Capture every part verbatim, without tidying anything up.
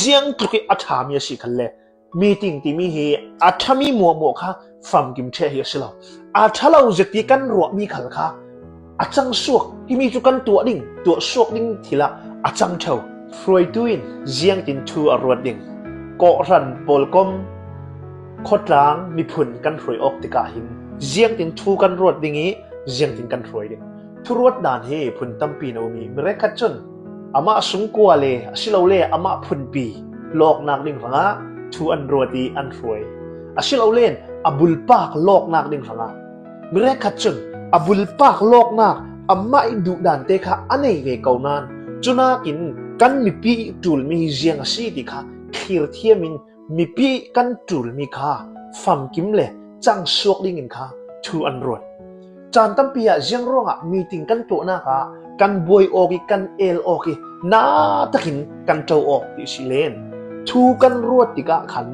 Ziang tluk i a ṭha mi a si khan le, meeting timi hi a ṭha mi muahmuah kha famkim ṭheh hi a si lo. A ṭha lo zet i kan ruah mi khal kha a cang suak, himi cu kan tuah ding, tuah suak ding thil ah a cang ṭheu. Hruaitu in ziangtin thu a ruat ding? Kawhhran, pawlkom, khawtlang, miphun kan hruai awk tikah hin ziangtin thu kan ruat ding i ziangtin kan hruai ding? Thuruat dan hi phun tampi in a um i, mi hrekkhat cun amah sungkua le asilole amah phunpi lawknak ding hrangah thu an ruat i an hruai. Asilole a bulpak lawknak ding hrangah, mi hrekkhat cun a bulpak lawknak, amah i duhdante kha a nei ve ko nain, cunakin kan mipi i ṭulmi hi ziang a si ti kha thlir thiam in mipi kan ṭulmi kha famkim le cang suak dingin kha thu an ruat. Caan tampi ah ziang ruangah meeting kan tuahnak ah kan buai awk i kan el awk i na takin kan ṭo awk ti si len, thu kan ruat tikah khan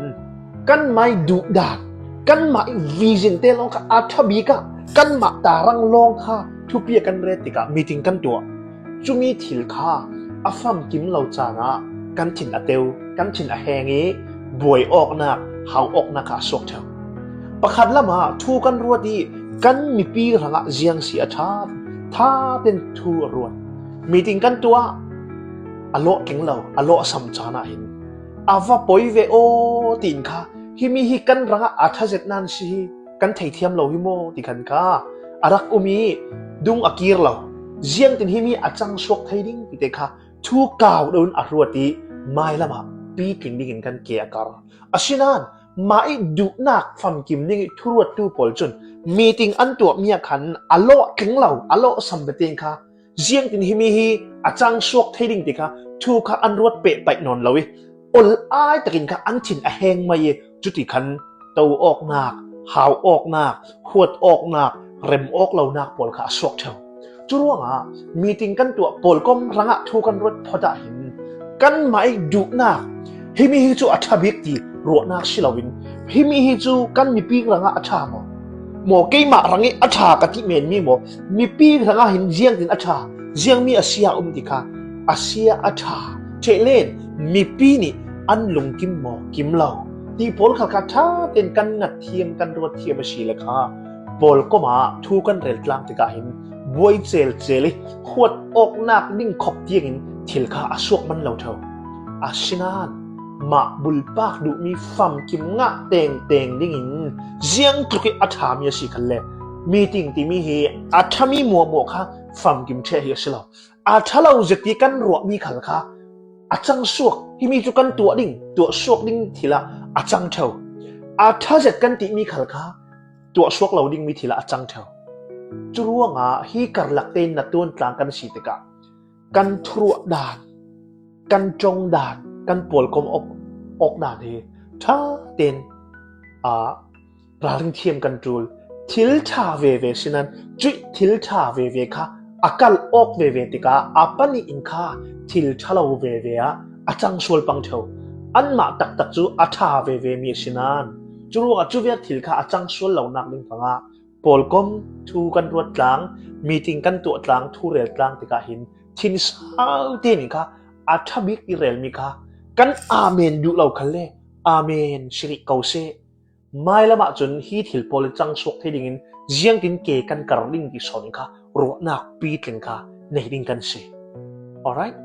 kanmah i duhdan, kanmah i vision te lawng kha a ṭha bik ah kanmah tarang lawng kha thupi a kan ret tikah meeting kan tuah. Cumi thil kha a famkim lo caan ah kan thin a teu, kan thin a heng i buai awknak, hau awknak kha a suak ṭheu. Pakhat lamah thu kan ruat i kan mipi hrangah ziang si a ṭha, ṭha ten thu a ruat. Meeting kan tuah, a lawh tling lo, a lawh a sam caan ah hin a va poi ve aw tiin kha, himi hi kan hrangah a ṭha zet nan si hi kan thei thiam lo hi maw ti khan kha a rak um i, dung a kir lo, ziangtin himi a cang suak thei ding ti te kha thu kau deuh in a ruat i mailam ah pitling dingin kan ke a kar. Asinain mah i duhnak famkim ding i thuruattu pawl cun meeting an tuahmi ah khan a lawh tling lo, a lawh sam bete in kha ziangtin himi hi a cang suak thei ding ti kha thu kha an ruat pehpaih nawn lo i, ol ai takin kha an thin a heng mai i, cuti khan to awknak, hau awknak, huat awknak, rem awk lonak pawl kha a suak ṭheu. Curuangah meeting kan tuah, pawlkom hrangah thu kan ruat phawt ah hin kanmah i duhnak, himi hi cu a ṭha bik ti ruahnak si loin, himi hi cu kan mipi hrangah a ṭha maw, maw keimah hrang i a ṭha ka ti menmi maw, mipi hrangah hin ziangtin a ṭha, ziangmi a si ah um ti kha a si ah a ṭha ṭheh len mipi nih an lungkim maw, kim lo ti pawl khal kha ṭha ten kan ngat thiam, kan ruat thiam a si le kha pawlkom ah thu kan rel tlang tikah hin buai celcel i huat awknak ding khop tiangin thil kha a suak man lo ṭheu. Asinain mah bulpak duhmi famkim ngah tengteng dingin ziang tluk i a ṭha mi a si khan le, meeting timi hi a ṭha mi muahmuah kha famkim ṭheh hi a si lo. A ṭha lo zet i kan ruahmi khal kha a cang suak, himi cu kan tuah ding, tuah suak ding thil ah a cang ṭheu. A ṭha zet kan timi khal kha tuah suak lo dingmi thil ah a cang ṭheu. Curuangah hi karlak tein na tuan tlang kan si tikah kan thuruah dan, kan ṭong dan, kan pawlkom awk, awk dan hi ṭha ten, aa, ralring thiam kan ṭul. Thil ṭha veve sinan cuih thil ṭha veve kha a kalh awk veve tikah a panih in kha thil ṭha lo veve ah a cang sual pang ṭheu. Anmah taktak cu a ṭha veve mi a sinan, curuangah cuvek thil kha a cang sual lonak ding hrangah pawlkom thu kan ruat tlang, meeting kan tuah tlang, thu rel tlang tikah hin thin sau tein kha a ṭha bik i relmi kha kan amen duh lo khan le amen si rih ko seh. Mailam ah cun hi thil pawl i cang suak thei dingin ziangtin ke kan kar ding ti sawn in kha ruahnak pitling kha nei ding kan si. Alright?